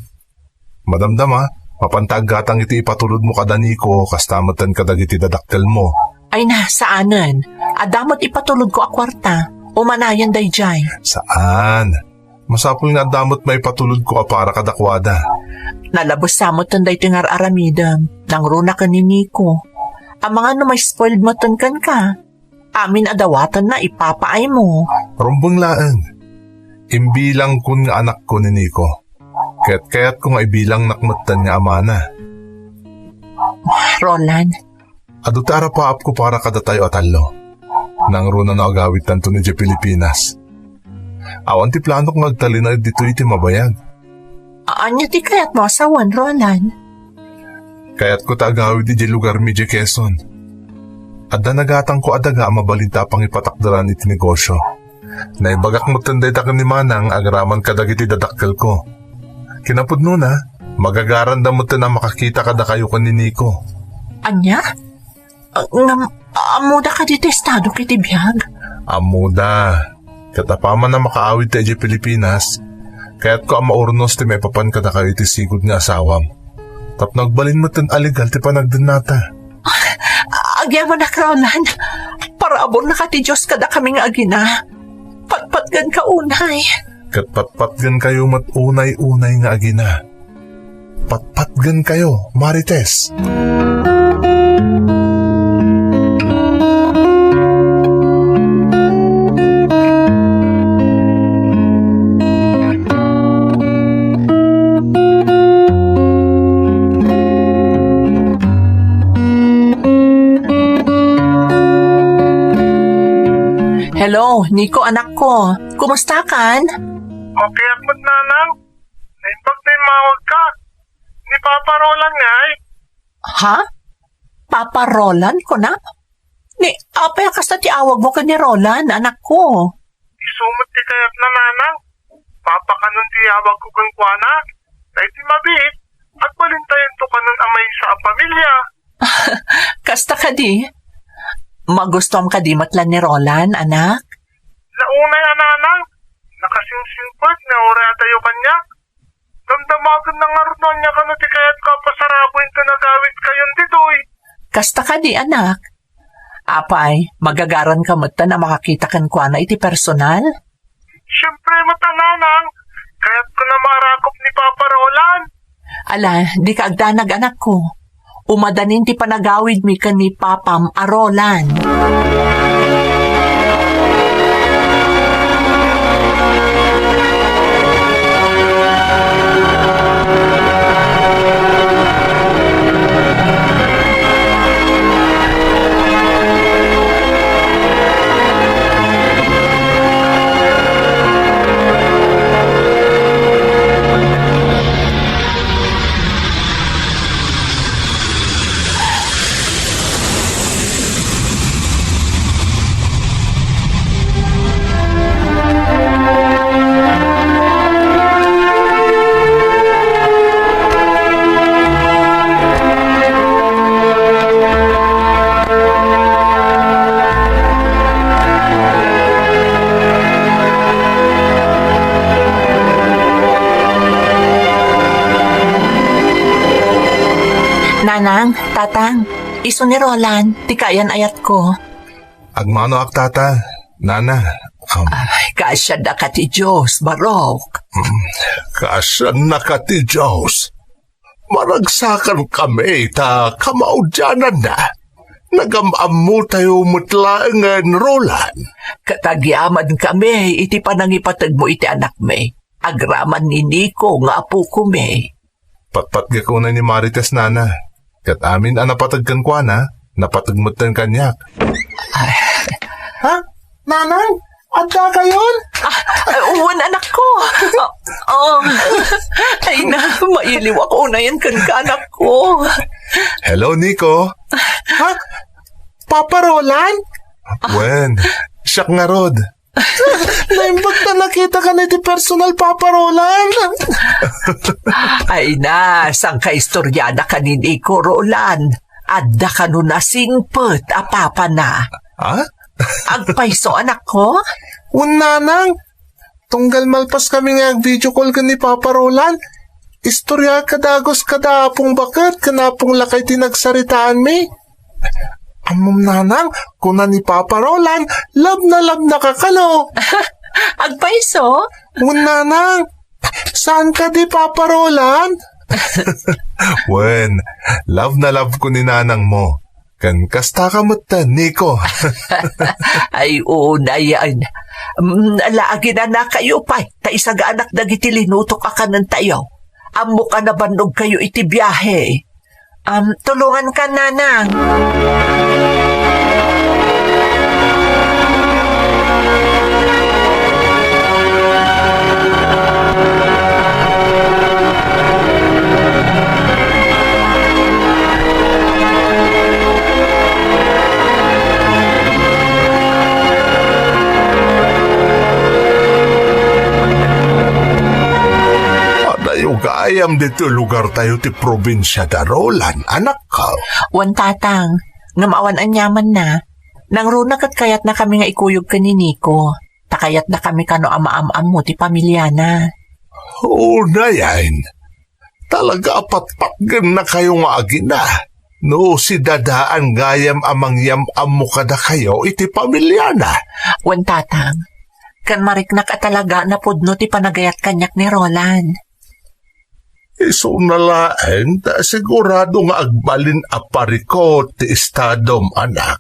Madamdama, mapanta aggatang iti ipatulod mo kada Nico, kasta metten kadagiti dadakkel mo. Ay na, saanen. Adda met ipatulod ko a kuarta. Umanayan daydiay. Saan? Masapul nga adda met maipatulod ko a para kadakuada. Nalabes sa metten daytoy nga ar-aramidem. Nangruna ken ni Nico. Amangan no ma-spoiled metten kenka. Amin a dawatenna ipapaaymo. Rumbeng laeng. Imbilangkon nga anakko ni Nico. Ket kayatko nga ibilangnak metten nga amana. Roland. Adu ti arapaapko para kadatayo a tallo. Nangruna no agawidtanton idiay Pilipinas. Awan ti planok nga agtalinaed ditoy iti mabayag. Ania ti kayatmo a sawen, Roland? Kayatko ta agawid idiay lugarmi idiay Quezon. Adda nagatangko a daga a mabalinta a pangipatakderan iti negosio. Naibagak metten dayta ken ni Manang agraman kadagiti dadakkelko. Kinapudnona, magagaranda metten a makakita kadakayo ken ni Nico. Ania? Ah, ngem, ammoda kadi ti estadok iti biag? Ammoda. Ket apaman a makaawidta idiay Pilipinas, kayatko a maurnos ti maipapan kadakayo iti sigud nga asawam. Tapno agbalin metten a legal ti panagdennata. Agyamanak, Roland. Paraburna ka ti Dios kadakami nga agina. Patpatgenka unay. Ket patpatgenkayo met unay-unay nga agina. Patpatgen kayo, Marites. Hello, Nico, anak ko. Kumusta kan? Okay ak met, nanang. Naimbag ta immawag ka. Ni Papa Roland ngay. Ha? Papa Roland, kuna? Ni, apay a kasta ti awag mo ken ni Roland, anak ko? Isu met ti kayatna, nanang. Papa kanon ti awag ko kenkuana. Ta iti mabiit, agbalintayon to kanon a maysa a pamilia. Kasta kadi? Magustuam kadi met la ni Roland, anak? Naunay a, nanang, nakasingsingpet nga uray adayo kaniak. Damdamagenna ngarud no ania kano ti kayatko a pasarabuenton agawidkayon ditoy. Kasta kadi, anak? Apay, magagaranka metten a makakita kenkuana iti personal? Siempre met a, nanang, kayatko a maarakop ni Papa Roland. Ala, dika agdanag, anakko. Umadanin ti panagawidmi ken ni papam a Roland. Nanang, Tatang, isu ni Roland, ti kayan-ayatko. Agmanoak, Tata, Nana, um, Ay, kaasiadda ka ti Dios, Barok. Mm, kaasiadna ka ti Dios. Maragsakan kami ta kamaudiananna. Nagam-ammotayo met laengen, Roland. Ket agyaman kami iti panangipategmo iti anakmi. Agraman ni Nico nga apokomi. Patpatgek unay ni Marites, Nana. Ket amin a napateg kenkuana, napateg metten kaniak. Ay. Ha? Nanang? Adda kayon? Ah, ah, wen, anakko. Ah, oh. Ay na, mailiwak unayen kenka, anakko. Hello, Nico. Ha? Papa Roland? Wen, siak ngarud. Naimbag ta nakitaka iti personal, Papa Roland. Ay na, saan ka istoriada kanin iko, Roland? Adda kano nasingpet a papana? Ha? Agpayso, anakko? Wen, Nanang. Tunggal malpas kami nga ag-video call ken ni Papa Roland, istorya ka dagus kada Apong Baket ken Apong Lakay ti nagsaritaanmi. Ammom, Nanang, kuna ni Papa Roland, love na love na ka kano. Agpayso? Wen, Nanang. Saan kadi, Papa Roland? Wen, love na love ko ni Nanang mo. Ken kasta ka met, Nico. Ay, unayen. Mm, ala, aginanakayo pay, ta isagaanak dagiti linutok a kanentayo. Ammok a nabannogkayo iti biahe. Am, tulongan ka, Nanang. Adayo gayam ditoy lugartayo ti probinsia da Roland, anakko. Wen, Tatang, ngem awan aniamanna. Nangruna ket kayatnakami nga ikuyog ken ni Nico. Ta kayatnakami kano a maam-ammo ti pamiliana. Unayen, talaga a patpatgennakayo nga agina. No sidadaan gayam a mangyam-ammo kadakayo iti pamiliana. Wen, Tatang, ken mariknak a talaga a napudno ti panagayat kaniak ni Roland. Isuna laeng ta sigurado nga agbalin a parikut ti estadom, anak.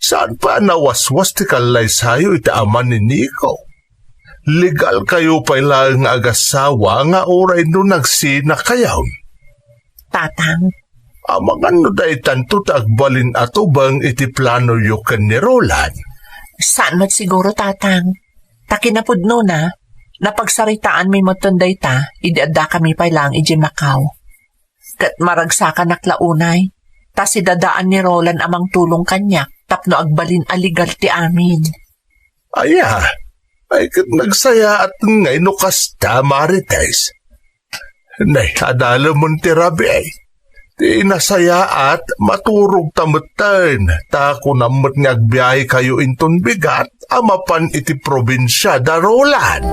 Saan pay a nawaswas ti kallaysayo iti ama ni Nico. Legalkayo pay laeng nga agassawa nga uray no nagsinakayon. Tatang. Amangan no daytanto ti agbalin a tubeng iti planoyo ken ni Roland. Saan met siguro, Tatang. Ta kinapudnona, napagsaritaanmi metten dayta idi addakami pay laeng idiay Macau. Ket maragsakanak la unay, ta sidadaan ni Roland a mangtulong kaniak tapno agbalin a legal ti amin. Aya, ay ket nagsayaat ngay no kasta, Marites. Nay, adalem ti rabii. Ti nasayaat, maturogta metten, ta kunam met nga agbiayekayo inton bigat a mapan iti probinsia da Roland.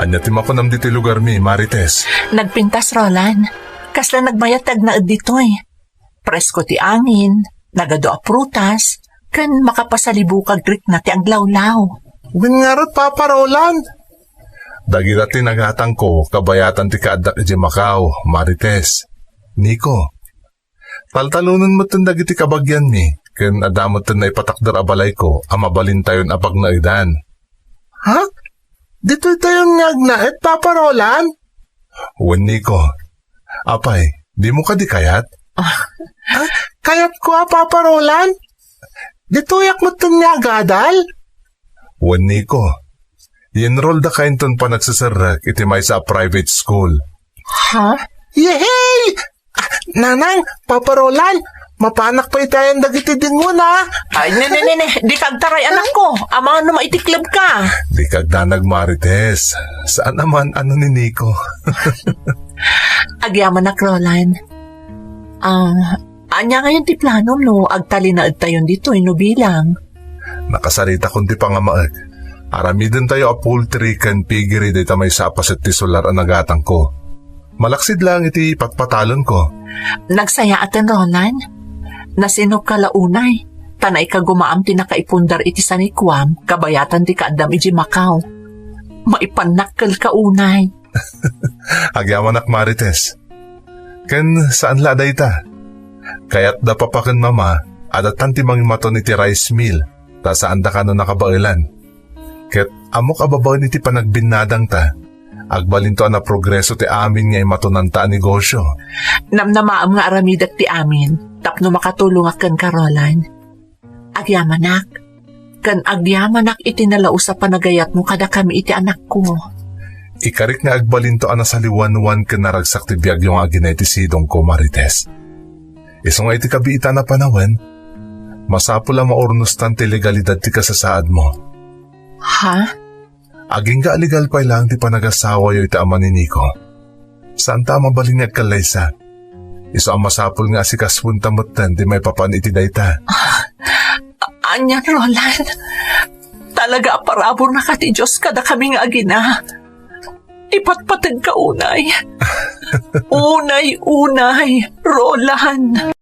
Ania ti makunam ditoy lugarmi, Marites? Nagpintas, Roland. Kasla nagmayat ti agnaed ditoy. Presko ti angin, nagadu a prutas, ken makapasalibukag rikna ti aglawlaw. Wen ngarud, Papa Roland? Dagita ti nagatangko kabayatan ti kaaddak idiay Macau, Marites. Nico, taltalonen metten dagiti kabagianmi, ken adda metten naipatakder a balayko a mabalintayon a pagnaedan. Ha? Ditoytayon nga agnaed, Papa Roland? Wen, Nico. Apay, dimo kadi kayat? Ah, kayatko a, Papa Roland. Ditoyak metten nga agadal? Wen, Nico. I-enroll daka inton panagseserrek iti maysa a private school. Ha? Yehey! Ah, Nanang, Papa Roland, mapanak pay itayan dagiti dingon, a. Ay, ne, ne, ne, ne. Dika agtaray, anakko. Amangan no maitikleb ka. Dika agdanag, Marites. Saan a man, ano ni Nico? Agyamanak, Roland. Ah, ania ngayon ti planom no agtalinaedtayon ditoy no bilang? Nakasaritakon ti pangamaek. Aramidentayo a poultry ken piggery dayta maysa a paset ti solar a nagatangko. Malaksid laeng iti patpatalenko. Nagsayaaten, Roland. Nasinopka la unay, ta naikagumaam ti nakaipundar iti sanikuam kabayatan ti kaaddam idiay Macau. Maipannakkelka unay. Agyamanak, Marites. Ken saan la a dayta. Kayatda papa ken mama a dattan ti mangimaton iti rice mill, ta saanda kano nakabaelan. Ket ammok a babaen iti panagbinnadangta, agbalinto a naprogreso ti amin nga imatonanta a negosio. Namnamaem nga aramidek ti amin tapno makatulongak kenka, Roland. Agyamanak, ken agyamanak iti nalaus a panagayatmo kadakami iti anakko. Ikarik nga agbalinto a nasaliwanwan ken naragsak ti biagyo nga agina iti sidongko, Marites. Isu nga iti kabiitan a panawen, masapul a maurnostan ti legalidad ti kasasaadmo. Ha? Agingga a legal pay laeng ti panagasawayo iti ama ni Nico. Saanta a mabalin nga agkallaysa. Isu a masapul nga asikasoenta metten ti maipapan iti dayta. Ah, anian, Roland? Talaga a paraburna ka ti Dios kadakami nga agina. Ipatpategka unay. Unay, unay, Roland.